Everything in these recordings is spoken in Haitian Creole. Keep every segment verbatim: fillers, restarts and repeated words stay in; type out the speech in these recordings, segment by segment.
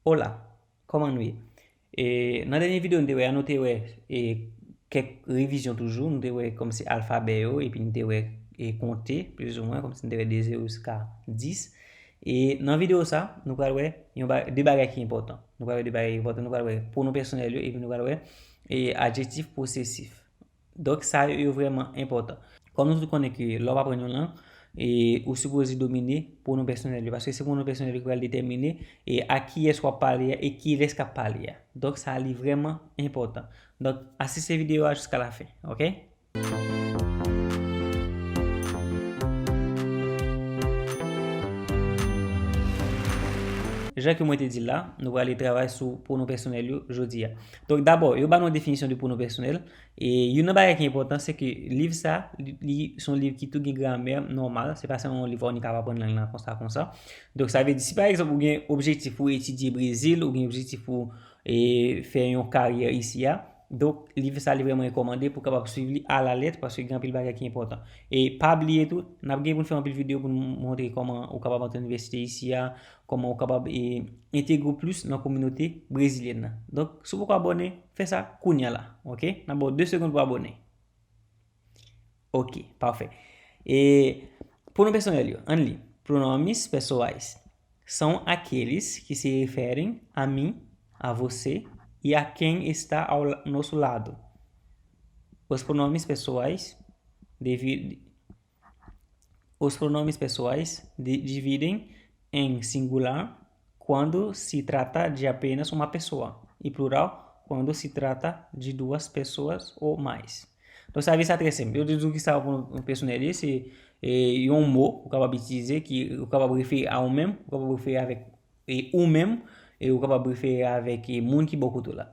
Hola, kòman nou ye? E, nan dènye videyo nou te wè a, nou te wè e, kèk revizyon toujou, nou te wè kòmsi alfabè yo, epi nou te wè e, konte, plizoumwen, kòmsi nou te wè de zewo jiska dis. E nan videyo sa, nou pral wè yon ba, de bagay ki enpòtan. Nou pral wè de bagay ki enpòtan, nou pral wè pwonon pèsonèl yo, epi nou pral wè e, adjektif posesif. Donk, sa yo, yo vrèman enpòtan. Kòm nou tout konnen ke lè w ap aprann yon lang, e, ou sipoze domine pwonon pèsonèl yo, paske se pwonon pèsonèl yo ki pral detèmine e, a kiyès w ap pale a e kilès k ap pale a. Donk, sa li vrèman enpòtan. Donk, asiste videyo a jiska la fen, oke? Jan ke mwen te di l la, nou prale travay sou pwonon pèsonèl yo jodi a. Donk, dabò, yo ba nou yon definisyon de pwonon pèsonèl. E youn nan bagay ki enpòtan, se ke liv sa, li, li se yon liv ki tou gen gramè nòmal. Se pa sèlman yon liv, o, nou ka aprann lang lan konsa, konsa. Donk, sa vle di, si pa egzanp, ou gen objektif pou etidye Brezil, ou gen objektif pou e, fè yon karyè isi a, donk, liv sa, li vrèman rekòmande pou w kapab swiv li alalèt, paske gen anpil bagay ki enpòtan. E pa bliye tou, n ap gen pou n fè anpil videyo pou n montre kòman ou kapab antre inivèsite isi a, kòman ou kapab e, entegre w plis nan kominote brezilyèn nan. Donk, si w poko abòne, fè sa kounye a la, oke? N ap ba w de segonn pou w abòne. Oke, pafè. E pwonon pèsonèl yo, ann li. Pronomes pessoais são aqueles que se referem a mim, a você e a quem está ao la- nosso lado. Os pronomes pessoais devi- os pronomes pessoais di- dividem em singular quando se trata de apenas uma pessoa e plural quando se trata de duas pessoas ou mais. Donk, sa vle di sa trè senp. Yo te di w ki sa pwonon pèsonèl ye, se e, yon mo ou kapab itilize, ki ou kapab refere a ou menm, ou kapab refere avèk e, ou menm, e ou kapab refere avèk e, moun ki bò kote w la.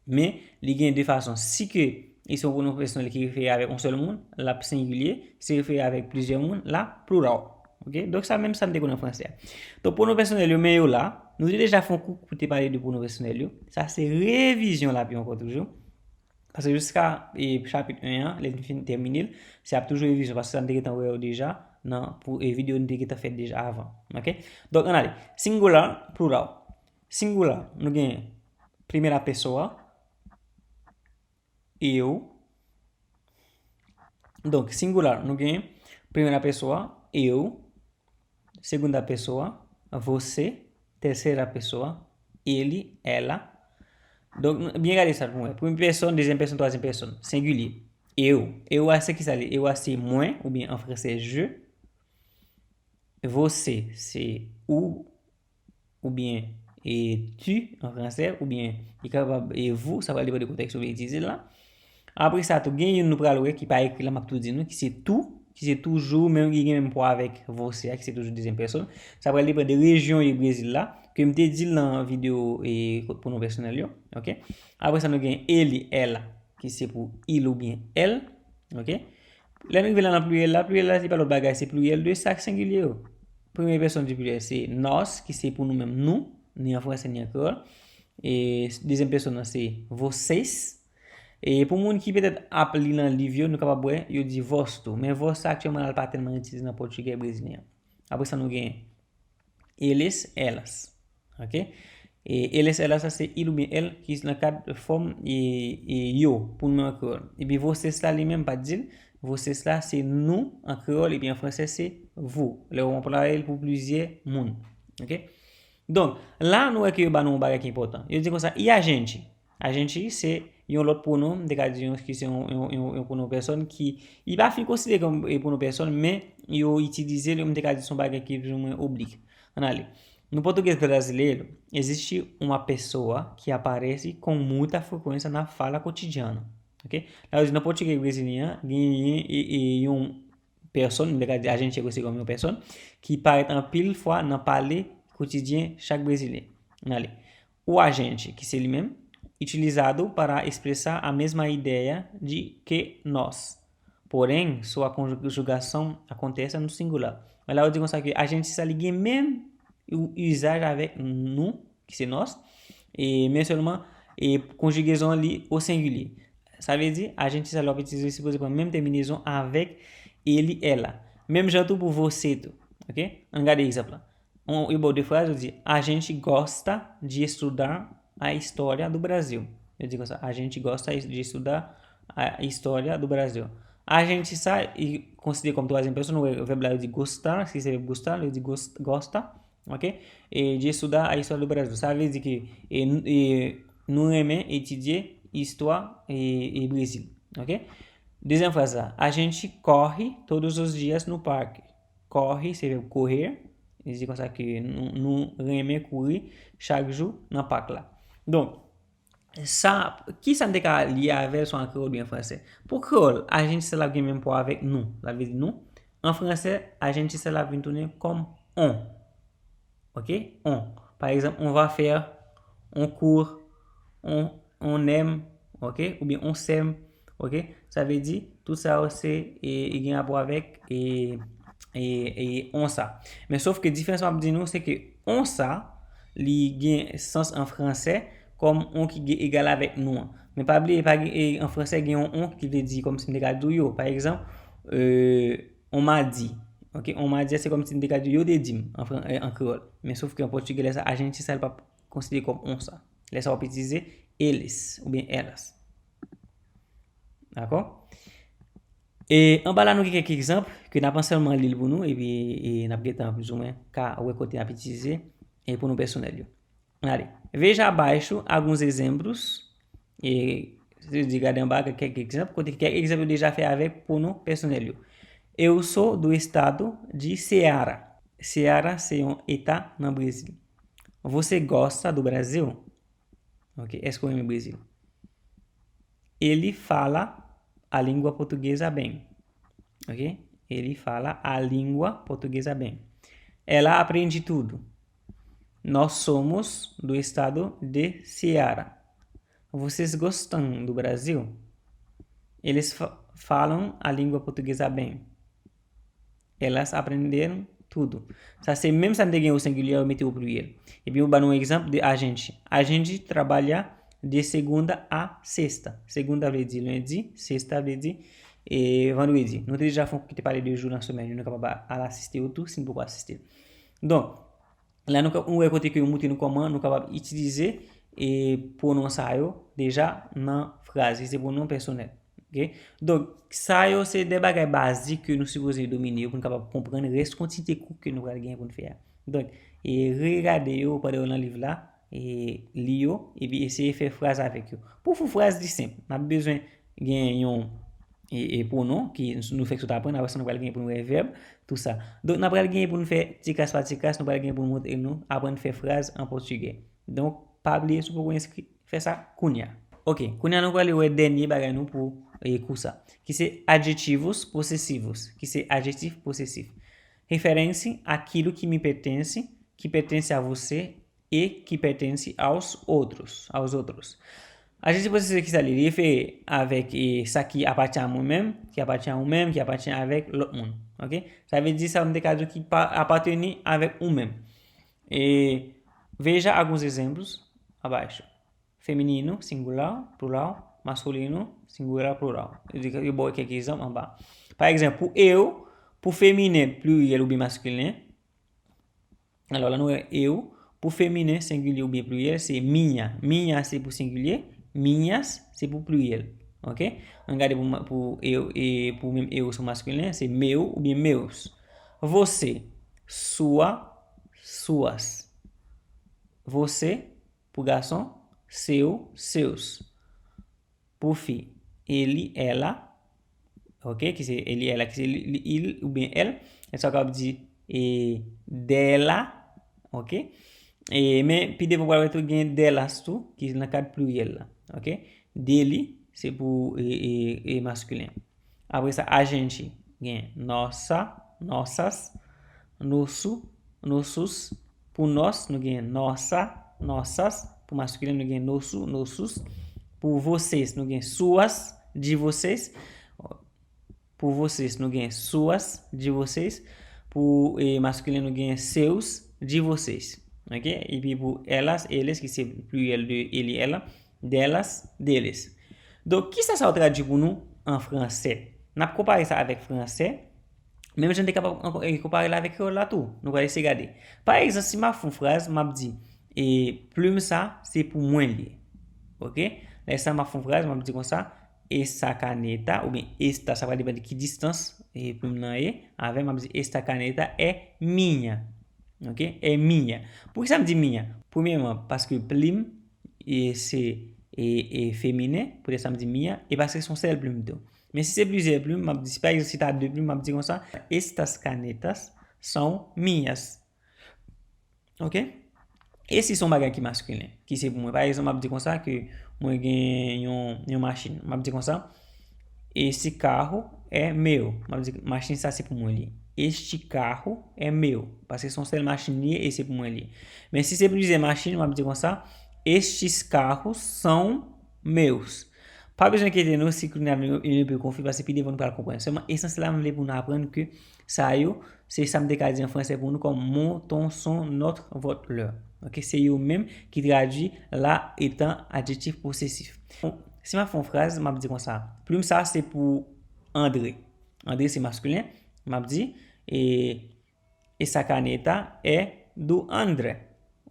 Men, li gen de fason. Si ke e se yon pwonon pèsonèl ki refere avèk yon sèl moun, l ap sengilye. Si refere avèk plizyè moun, l ap plural. Oke? Donk, sa menm sa n te konn an fransè a. Donk, pwonon pèsonèl yo, men yo la. Nou te deja fè yon kou pou te pale de pwonon pèsonèl yo. Sa se revizyon l ap ye ankò toujou. Paske jiska e, chapit en an, lè n fin tèmine l, se ap toujou revizyon, paske sa n te gentan wè yo deja nan pou e, videyo n te gentan fè deja avan. Oke? Donk, ann ale. Singular, plural. Singular, nou gen primeira pessoa, eu. Donk, singular, nou gen primeira pessoa, eu. Segunda pessoa, você. Terceira pessoa, ele, ela. Donk, n- byen gade sa pou mwen. Premye pèsòn, dezyèm pèsòn, twazyèm pèsòn. Sengilye. Eu. Eu a se ki sa li? Eu a se mwen, oubyen an fransè, je. Você se ou, oubyen e tu an fransè, oubyen li kapab e vous, sa pral depann de kontèks ou vle itilize l la. Apre sa tou, gen youn nou pral wè ki pa ekri la, m ap tou di nou, ki se tu, ki se toujou, menm ki gen menm pwa avèk você a, ki se toujou dezyèm pèsòn. Sa pral depann de rejyon e Brezil la, ke m te di l nan videyo e kot pwonon pèsonèl yo. Oke? Apre sa, nou gen ele, ela, ki se pou il oubyen elle. Oke? Lè nou rive la nan pliryèl la, pliryèl la, se pa lòt bagay, se pliryèl de sa k sengilye yo. Premye pèsòn di pliryèl, se nós, ki se pou nou menm, nou, ni an fransè, ni an kreyòl. E dezyèm pèsòn nan, se vocês. E pou moun ki petèt ap li nan liv yo, nou kapab wè, yo di vós tou. Men vós sa aktyèlman la, l pa tèlman itilize nan pòtigè brezilyen. Apre sa, nou gen eles, elas. Oke? E eles, elas, sa se il oubyen elle ki nan kad fòm e, e yo, pou nou menm an kreyòl. Epi vocês la, li menm, pa t di l. Vocês la, se nou an kreyòl, epi an fransè, se vous. Lè w anplwaye l pou plizyè moun. Oke? Donk, la, nou wè ke yo ba nou yon bagay ki enpòtan. Yo di konsa, e a gente? A gente se yon lòt pwonon, m te ka di yon, ki se yon, yon, yon, yon pwonon pèsòn ki, li pa fin konsidere kòm e pwonon pèsòn, men yo itilize l, m te ka di se yon bagay ki plizoumwen oblik. Ann ale. No português brasileiro, existe uma pessoa que aparece com muita frequência na fala cotidiana. Ok? Sa vle di, nan pòtigè brezilyen an, genyen e, e, yon pèsòn, m te ka di a gente se kòm yon pèsòn, ki parèt anpil fwa nan pale kotidyen chak brezilyen. Ann ale. O agente, ki se li menm, utilizado para expressar a mesma ideia de que nós. Porém, sua conjugação acontece no singular. Men la, yo di konsa ke agente sa, li gen menm u- izaj avèk nou, ki se nós, e, men sèlman e konjigezon an li o sengilye. Sa vle di, agente sa, lè w ap itilize, li sipoze pran menm tèminezon avèk ele, ela. Menm jan tou pou você tou. Ok? Ann gade egzanp la. on, yo ba w de fraz, yo di, a gente gosta de estudar a história do Brasil. Yo di konsa, a gente gosta de estudar a história do Brasil. A gente sa, li konsidere kòm twazyèm pèsòn, ou wè vèb la, yo di gostar, si se vèb gostar, yo di gos- gosta, ok? E de estudar a história do Brasil. Sa vle di ke e, e, nou renmen etidye istwa e, e Brezil, ok? Dezyèm fraz la, a gente corre todos os dias no parque. Corre, se vèb correr, li di konsa ke nou, nou renmen kouri chak jou nan pak la. Donk, sa, ki sa n te ka li avè l swa an kreyòl oubyen an fransè? Pou kreyòl, a gente sa l ap gen menm pwa avèk nou. Sa vle di nou. An fransè, a gente sa l ap vin tounen kòm on. Ok? On. Pa egzanp, on va faire, on court, on, on aime, ok? Oubyen on s'aime, ok? Sa vle di, tout sa yo se, e, e gen rapò avèk, e, e, e on sa. Men sof ke diferans m ap di nou, se ke on sa, li gen sans an fransè, kòm on ki gen egal avèk nou an. Men pa bliye, pa gen, e, an fransè, gen yon on ki vle di, kòm si m te ka di w yo. Pa egzanp, e, on m'a dit. Ok? On m'a dit, se kòm si m te ka di w yo te di m an, fran- e, an kreyòl. Men sof ke an pòtigè, lè sa, a gente sa, l p ap konsidere kòm on sa. Lè sa, w ap itilize eles oubyen elas. Dakò? E anba la, nou gen kèk egzanp ke n ap sèlman li l pou nou, epi e n ap gentan plizoumwen ka wè kote n ap itilize e pwonon pèsonèl yo. Ale. Veja abaixo alguns exemplos. E, se di gade anba kèk egzanp, kote kèk egzanp yo deja fè avèk pwonon pèsonèl yo. Eu sou do estado de Ceará. Ceará se yon eta nan Brezil. Você gosta do Brasil? Ok, èske w renmen Brezil? Ele fala a língua portuguesa bem. Ok? Ele fala a língua portuguesa bem. Ela aprende tudo. Nós somos do estado de Ceará. Vocês gostam do Brasil? Eles fa- falam a língua portuguesa bem. Elas aprenderam tudo. Sa se menm sa n te gen o sengilye, yo mete o pliryèl. Epi yo ba nou yon egzanp de a gente. A gente trabalha de segunda a sexta. Segunda vle di lendi, sexta vle di e vandredi. Nou te deja fè yon ki te pale de jou nan semèn yo, nou kapab al asiste yo tou si n poko asiste. Donk, la nou ka- nou wè kote ke yo montre nou kòman nou kapab itilize e pwonon sa yo deja nan fraz, ki se pwonon pèsonèl. Ok? Donk, sa yo se de bagay bazik ke nou sipoze domine yo pou n kapab konprann rès kantite kou ke nou pral gen pou n fè a. Donk, e regade yo pandan yo nan liv la, e li yo, epi eseye fè fraz avèk yo. Pou fè fraz li senp, n ap bezwen gen yon e, e pwonon ki nou fèk sot aprann, apre sa nou pral gen pou nou wè vèb, tou sa. Donk, n ap pral gen pou nou fè ti kras pa ti kras, nou pral gen pou nou montre nou aprann fè fraz an pòtigè. Donk, pa bliye si w poko enskri, fè sa kounye a. Ok, kounye a nou prale wè dènye bagay nou pou e, kou sa, ki se adjetivos posesivos, ki se adjetif posesif. Referem-se àquilo que me pertence, que pertence a você e que pertence aos outros, aos outros. Adjetif posesif ki sa li, li refere avèk e, sa ki apatyen a mwen menm, ki apatyen a ou menm, ki apatyen avèk lòt moun. Ok? Sa vle di sa m te ka di w ki pa apateni avèk ou menm. E veja alguns exemplos abaixo. Feminino, singular, plural, masculino, singular, plural. Yo di- yo ba w kèk egzanp anba. Pa egzanp, pou eu, pou feminen, pliryèl oubyen maskilen. Alò, la nou wè eu, pou feminen, sengilye oubyen pliryèl, se minha. Minha se pou sengilye, minhas se pou pliryèl. Ok? Ann gade pou, ma- pou eu, e pou menm eu sou maskilen, se meu oubyen meus. Você, sua, suas. Você, pou gason, seu, seus. Pou fi, ele, ela, ok, ki se ele, ela, ki se li, li, il oubyen el, e sa w kapab di e, dela, ok? E, men pi devan w pral wè tou gen delas tou, ki nan kad pliryèl la, ok? Dele, se pou e, e, e maskilen. Apre sa, a gente, gen nossa, nossas, nosso, nossos, pou nós, nou gen nossa, nossas, pou maskilen, nou gen nosso, nossos, pou vocês, nou gen suas, de vocês, pou vocês, nou gen suas, de vocês, pou e, maskilen, nou gen seus, de vocês. Ok? Epi pou elas, eles, ki se pliryèl de ele, ela, delas, deles. Donk, kisa sa yo tradui pou nou an fransè? N ap konpare sa avèk fransè. Menm jan n te kapab ankò, e, konpare l avèk kreyòl la tou. Nou pral eseye gade. Pa egzanp, si m ap fè yon fraz, m ap di, e, plim sa, se pou mwen li ye. Oke? Lè sa, m ap fè yon fraz, m ap di konsa, esta caneta, oubyen esta, sa va depann de ki distans, e, plim nan ye, avè, m ap di, esta caneta é minha. Oke? É minha. Poukisa m di minha? Premyèman, paske plim, e, se, e, e, feminen, poutèt sa m di minha, e paske se yon sèl plim tou. Men si se plizyè plim, m ap di, si pa egzanp, si ta de plim, m ap di konsa, estas canetas são minhas. Oke? E si se yon bagay ki maskilen, ki se pou mwen? Pa egzanp, m ap di konsa ke mwen gen yon, yon machin. M ap di konsa, esse carro é meu. M ap di, machin sa se pou mwen li ye. Este carro é meu. Paske se yon sèl machin li ye e se pou mwen li ye. Men si se plizyè machin, m ap di konsa, estes carros são meus. Pa bezwen enkyete nou si kounye a nou, nou enpe konfi, paske pi devan nou pral konprann. Sèlman, esansyèl la, m vle pou nou aprann ke sa yo, se sa m te ka di an fransè pou nou kòm mon, ton, son, notre, votre, leur. Oke, se yo menm ki tradui la etan adjektif posesif. Bon, si m ap fè yon fraz, m ap di konsa, plim sa se pou André. André se maskilen, m ap di, e, essa caneta é do André.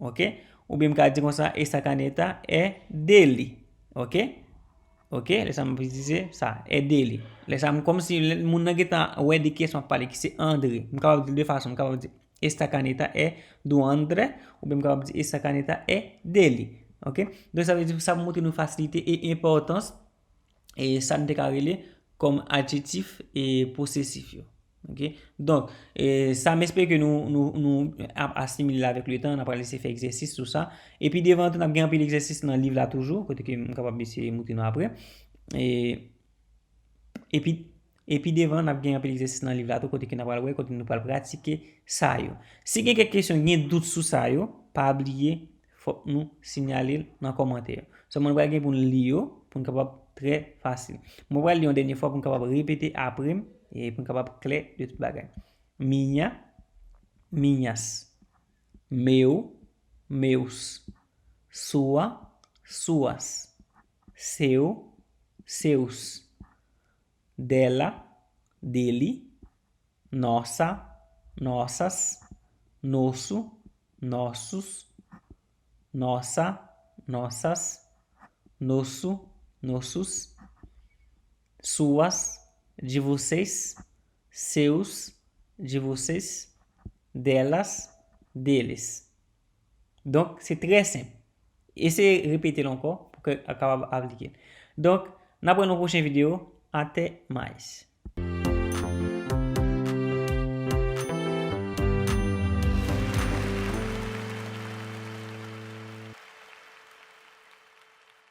Oke? Oubyen m ka di konsa, essa caneta é dele. Oke? Oke? Lè sa m ap itilize sa, é dele. Lè sa m, kòmsi lè moun nan gentan wè de kiyès m ap pale, ki se André. M kapab di l de fason, m kapab di esta caneta é do André, oubyen m kapab di essa caneta é dele. Oke? Donk, sa vle di, sa pou montre nou fasilite e enpòtans e sa n te ka rele kòm adjektif e posesif yo. Oke? Donk, e sa, m espere ke nou, nou, nou ap asimile l avèk letan, n ap pral eseye fè egzèsis sou sa. Epi devan tou, n ap gen anpil egzèsis nan liv la toujou, kote ke m kapab eseye montre nou apre. E, epi, epi devan, n ap gen anpil egzèsis nan liv la tou, kote ke n ap pral wè, kote nou pral pratike sa yo. Si gen kèk kesyon, gen dout sou sa yo, pa bliye, fòk nou siyale l nan kòmantè yo. Sèlman nou pral gen pou n li yo, pou n kapab trè fasil. Mwen pral li yon dènye fwa pou n kapab repete apre m, e pou n kapab klè de tout bagay. Minha, minhas. Meu, meus. Sua, suas. Seu, seus. Dela, dele. Nossa, nossas. Nosso, nossos. Nossa, nossas. Nosso, nossos. Suas, de vocês. Seus, de vocês. Delas, deles. Donk, se trè senp. Eseye repete l ankò pou ke w kapab aplike l. Donk, n ap wè nan pwochen videyo. Até mais.